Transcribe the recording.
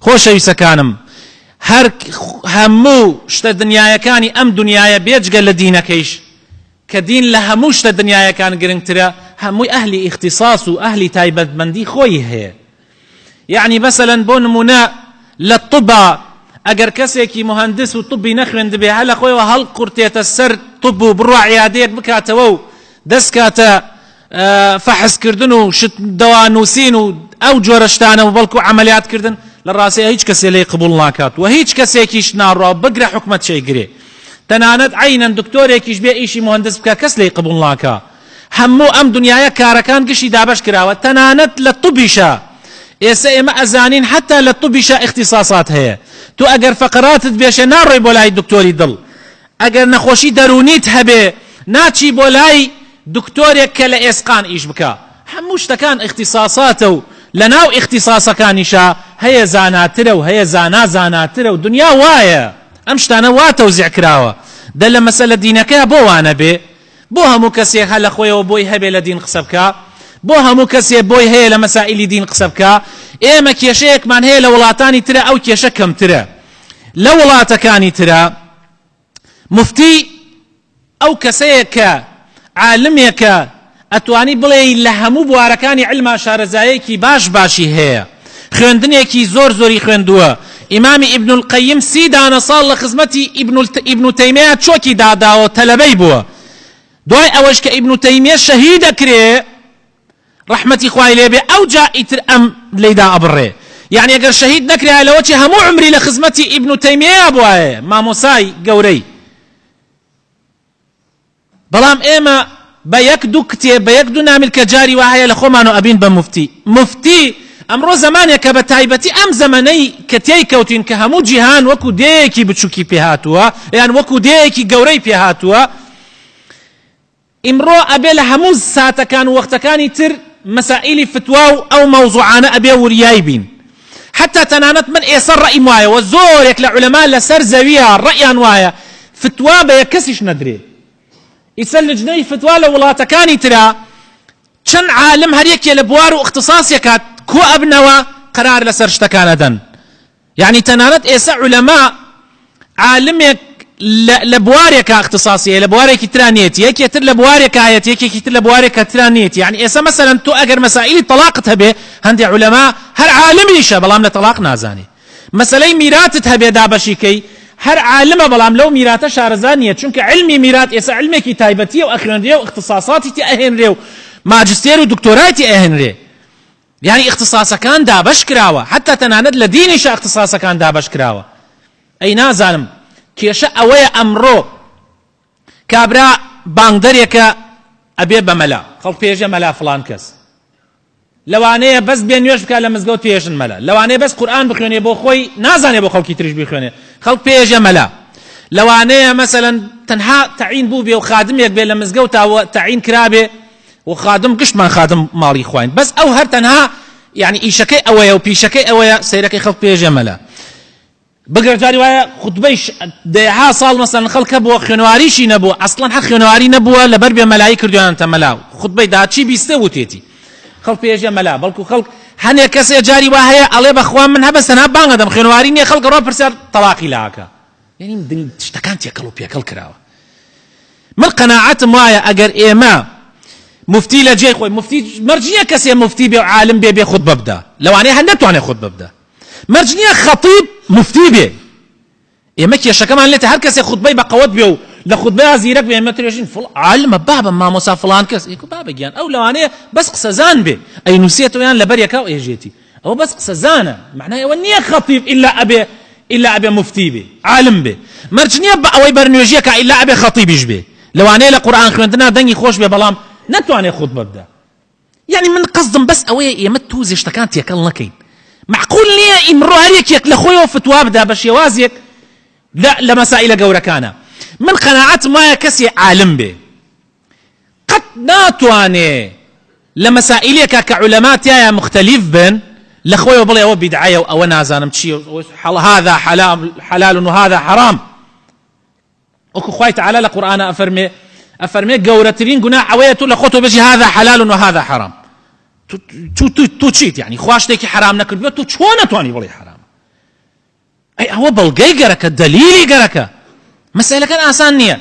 خۆشەویستەکانم هەر هەموو شتە دنیایەکانی ئەم دنیایە بێجگە لە دینەکەیش کە دین لە هەموو شتە دنیایەکان گرنگترە، هەمووی ئەهلی ئیختیساس و ئەهلی تایبەتمەندی خۆی هەیە. یەعنی مەسەلەن بۆ نموونە لە طبا ئەگەر کەسێکی موهەندس و طبی نەخوێندبێ هەر لە خۆیەوە هەڵقورتێتە سەر طب و بڕوا عیادەیەک بکاتەوە و دەست کاتە فەحس کردن و شت دەوا نووسین و ئەو جۆرە شتانە و بەڵکو عەمەلیات کردن، لە ڕاستیا هیچ کەسێ لێی قبوڵ ناکات و هیچ کەسێکیش ناڕوا بگرە حکومەت شەیگرێ. تەنانەت عەینەن دکتۆرێکیش بێ ئیشی موهەندس بکا کەس لێی قبوڵ ناکا. هەموو ئەم دنیایە کارەکان گشتی دابەش کراوە تەنانەت لە طبیشا ئێسە ئێمە ئەزانین حەتا لە طبیشا ئیختیساسات هەیە تۆ ئەگەر فەقەراتت بێشێ ناڕۆی بۆ لای دکتۆری دڵ ئەگەر نەخۆشی دەروونیت هەبێ ناچی بۆ لای دکتۆرێک کە لە ئێسقان ئیش بکا هەموو شتەکان ئیختیساساتە و لەناو ئیختیساسەکانیشا هەیە زاناترە و هەیە زانا زاناترە و دنیا وایە ئەم شتانە وا تەوزیع کراوە دە لە مەسەلە دینەکەیا بۆ وانەبێ بۆ هەموو کەسێ هە لە خۆیەوە بۆی هەبێ لە دین قسە بکا بۆ هەموو کەسێ بۆی هەیە لە مەسائیلی دین قسە بکا ئێمە کێشەیەکمان هەیە لە وڵاتانی ترە ئەو کێشە کەمترە لە وڵاتەکانی ترە مفتی ئەو کەسەیە کە عالمێکە ئەتوانی بڵێی لە هەموو بوارەکانی علما شارەزایەکی باش باشی هەیە خوێندنێکی زۆر زۆری خوێندووە ئیمامی ئیبن القیم 30 دانە ساڵ لە خزمەتی ئیبن تەیمیە چۆکی داداوە تەلەبەی بووە دوای ئەوەش کە ئیبن تەیمیە شەهیدەکرێ ڕەحمەتی خوای لێ بێ ئەوجا ئیتر ئەم لێی دائەبڕێ یەعنی ئەگەر شەهید نەکرایە لەوە چێ هەموو عومری لە خزمەتی ئیبن تەیمیەیا بوایە مامۆسای گەورەی. بەڵام ئێمە بە یەک دوو کتێب بە یەک دوو نامیلکە جاری وا هەیە لە خۆمانەوە ئەبین بە موفتی. موفتی ئەمڕۆ زەمانێکە بە تایبەتی ئەم زەمەنەی کە تێی کەوتین کە هەموو جیهان وەکو دێیەکی بچوکی پێ هاتووە یان وەکو دێیەکی گەورەی پێ هاتووە، ئیمڕۆ ئەبێ لە هەموو ساتەکان و وەختەکانی تر مەسائیلی فتوا و ئەو مەوزوعانە ئەبێ وریای بین. حەتا تەنانەت من ئێسە ڕەئیم وایە وە زۆرێک لە عولەما لەسەر زەویە ڕەئیان وایە فتوا بە یەک کەسیش نەدرێ. ئیسە لجنەی فتوا لە وڵاتەکانی ترا چەند عالم هەر یەکێ لە بوار و ئیختساسێکا کۆ ئەبنەوە قەرار لەسەر شتەکان ئەدەن. یەعنی تەنانەت ئێسە عولەما عالمێک لە بوارێکا اختصاصی هەیە لە بوارێکی ترا نیەتی، یەکێ تر لە بوارێکا هەیەتی یەکێکی تر لە بوارێکا ترا نیەتی. یەعنی ئێسە مەسەلەن تۆ ئەگەر مەسائیلی تەڵاقت هەبێ هەندێ عولەما هەر عالمیشە بەڵام لە تەڵاق نازانێ. مەسەلەی میراتت هەبێ دابەشی کەی هەر عالمە بەڵام لەو میراتە شارەزا نیە، چونکە عیلمی میرات ئێسە عیلمێکی تایبەتیە و ئەخوێنرێ و اختصاصاتی تێ ئەهێنرێ و ماجستێر و دکتۆرای تێ ئەهێنرێ. یانی ئیختساسەکان دابەش کراوە حەتا تەنانەت لە دینیشا ئیختساسەکان دابەش کراوە. ئەی نازانم کێشە ئەوەیە ئەمڕۆ کابرا بانگدەرێکە ئەبێ بە مەلا، خەڵک پێژێ مەلا فڵان کەس، لەوانەیە بەس بێ نوێژ بکا لە مزگەوت پێژن مەلا، لەوانەیە بەس قورئان بخوێنێ بۆ خۆی نازانێ بۆ خەڵکی تریش بیخوێنێ خەڵک پێژێ مەلا، لەوانەیە مەسەلەن تەنها تەعین بوو بێ و خادمێک بێ لە مزگەوتا و تەعین کرابێ و خادم گشتمان خادم ماڵی خواین بەس ئەو هەر تەنها یعنی ئیشەکەی ئەوەیە و پیشەکەی ئەوەیە سەیرەکەی خەڵک پێژێ مەلا. بگرە جاری وایە خوتبەیش دەیەها ساڵ مەسەلەن خەڵک هەبووە خوێنەواریشی نەبووە ئەسڵەن هەر خوێنەواری نەبووە لەبەر بێ مەلایی کردویانتە مەلا و خوتبەی دا چی بیستێ وتێتی خەڵک پێژێ مەلا. بەڵکو خەڵک هەنێ کەسێ جاری وا هەیە ئەڵێ بەخوا من هەبە سەنا بانگ ئەدەم خوێنەواری نییە خەڵک ڕۆ پرسیار تەڵاقی لاکە. یعنی شتەکان تێکەڵ و پێکەڵ کراوە. من قەناعەتم وایە ئەگەر ئێمە مفتی لە جێی خۆی مفتی مەرج نییە کەسێ مفتی بێ و عالم بێ بێ خوتبە بدا لەوانەیە هەر نەتوانێ خوتبە بدا. مەرج نییە خەتیب مفتی بێ. ئێمە کێشەکەمان لێتە هەر کەسێ خوتبەی بە قەوەت بێ و لە خوتبەیا زیرەک بێ ئێمە ترێژین فڵ عالمە بابە مامۆسا فڵان کەس ئێکو بابە گیان ئەو لەوانەیە بەس قسەزان بێ ئەینووسێتەوە یان لەبەر یەکا و ئێژێتی ئەوە بەس قسەزانە معنای ئەوە نییە خەتیب ئیلا ئەبێ ئیلا ئەبێ مفتی بێ عالم بێ. مەرج نییە بە ئەوەی بەرنوێژیەکە ئیلا ئەبێ خەتیبیش بێ. لەوانەیە لە قورئان خوێندنا دەنگی خۆش بێ بەڵام نەتوانێ خوتبە بدا. یعنی من قەسدم بەس ئەوەیە ئێمە توزێ شتەکان تێکەڵ نەکەین. معقول نییە ئیمڕۆ هەر یەکێک لە خۆیەوە فتوا بدا بە شێوازێک لە مەسائلە گەورەکانە. من قەناعەتم وایە کەسێ عالم بێ قەت ناتوانێ لە مەسائلێکا کە عولەما تیایا مختلف بن لە خۆیەوە بڵێ ئەوە بیدعەیە و ئەوە نازانم چییە و هذا حلال و هذا حرام. وەکو خوای تعالی لە قورئانا ئەفەرمێ ئەفەرمێ گەورەترین گوناح ئەوەیە تۆ لە خۆتەوە بێژی هذا حلال و هذا حرام. تو چیت؟ یعنی خوا شتێکی حرام نەکردووە تۆ چۆن نەتوانی بڵێ حرام؟ ئەوە بەڵگەی گەرەکە، دەلیلی گەرەکە، مەسەلەکان ئاسان نییە.